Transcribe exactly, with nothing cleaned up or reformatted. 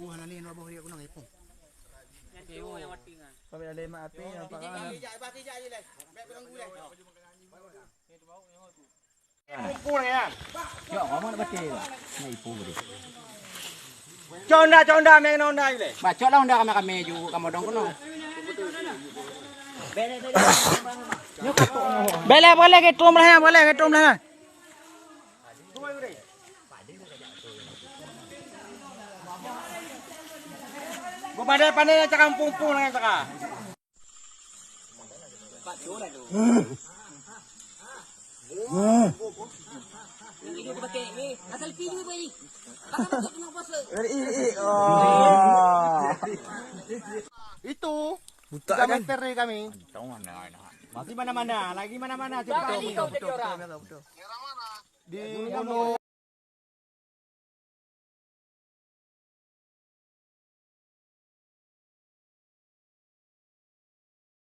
Wah, nani dua boh dia kunang ipung. Sampai ada lima api yang tak ada. Cok, ngomong nak betul. Nak ipu beri. Conda, conda, meng nonda ile. Bacok lah onda ramai-ramai ju kamu dong kena. Boleh, boleh ke trum lah ya, boleh ke trum lah ya. Gua pada pandai cara empung-empung dengan cara. Itu buta tiga kan? Meter dari kami. Masih mana-mana, lagi mana-mana cepat. Di gunung.